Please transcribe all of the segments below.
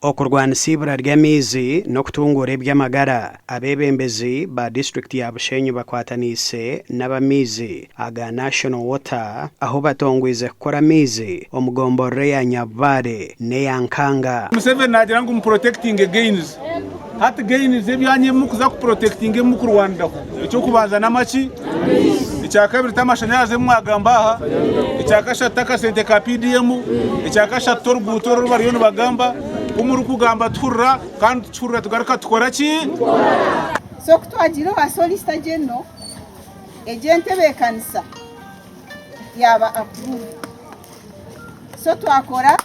Okurwanisa eibura ry'amaizi n'okutunguura eby'amagara, abeebembezi ba disiturikiti ya Bushenyi bakwataniise n'ab'amaizi aga National Water ahu batongwize kukora amaizi omu gomborora eya Nyabubare n'eya Nkanga. Museveni naagira ngu mu protectinge gains. Hati gains ebyanya ebi murikuza ku protectinga ebi murikurwaniraho, eky'okubanza n'amaki, ekyakabiri t'amashanyarazi ebi mwagamba aha, ekyakashatu t'akasente ka PDM, ekyakashatu t'oruguuto oru bariyo nibagamba. Ku murikugamba tuhurira kandi tukihurira tugaruka tukora ki? So ku twagiire owa Solicitor General, egyo entebeekanisa yaaba approved. So twakora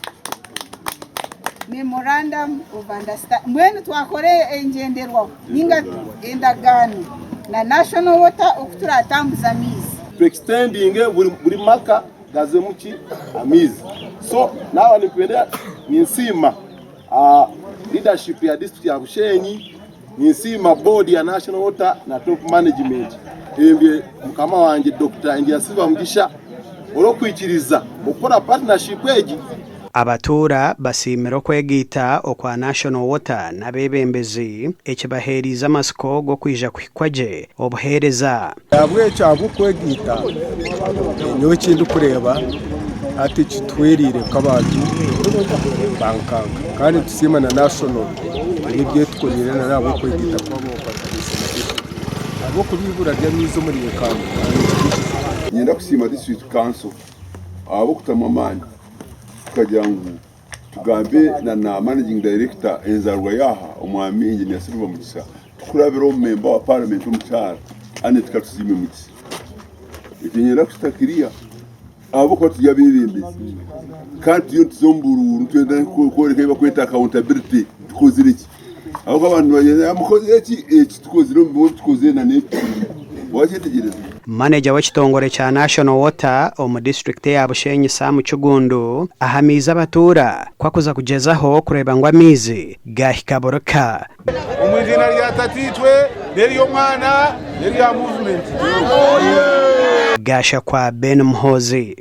Memorandum of Understanding, mbwenu twakora engyenderwaho ninga endagaano na National Water oku turatambuze amaizi. Tu extendinge buri maka gazemu ki amaizi. So naaba ninkwenda ninsiima leadership ya district ya Bushenyi, ninsiima board ya National Water na top management embye mukama wangye Dokita Engineer Silver Mugisha orw'okwikiriza okukora partnership egi. Abatuura basiimire okwegaita okwa National Water n'abeebembezi ekibaheereize amatsiko g'okwija kuhikwa gye obuheereza. Ahabw'ekyo ahabw'okwegaita, nyowe eki ndikureeba hati kituhwereire nk'abantu ba Nkanga. Kandi nitusiima na National ebi etukoreire na n'ahabw'okwegaita kwabo bakwataniise na district. Ahabw'okuba eibura ry'amaizi omuri Nkanga nikiri ekizibu. Niinyenda kusiima District Council ahabw'okutamu amaani tukagira ngu tugambe na na Managing Director enzarwa yaaha Omwami Engineer Silver Mugisa tukurabira omu memba wa Parliament omukyara Annet Katusiime Mugisa. Ekyo niinyenda kukita kiriya ahabw'okuba turi abeebembezi kandi turiyo nituza omu buruuru nitwenda kworeka ebi barikweta accountability tukozire ki ahabw'okuba abantu nibagira ngu mukozire ki eki tukozire omu bimwe ebi tukozire nana ebi wakyetegyereza. Maneja w'ekitongore kya National Water omu disiturikiti eya Bushenyi Sam Kiggundu ahamiize abatuura ku akuza kugyezaho kureeba ngu amaizi gaahika buri ka. Omu iziina rya Tataitwe, n'ery'Omwana, n'erya Movement. Gaasha kwa Ben Muhoozi.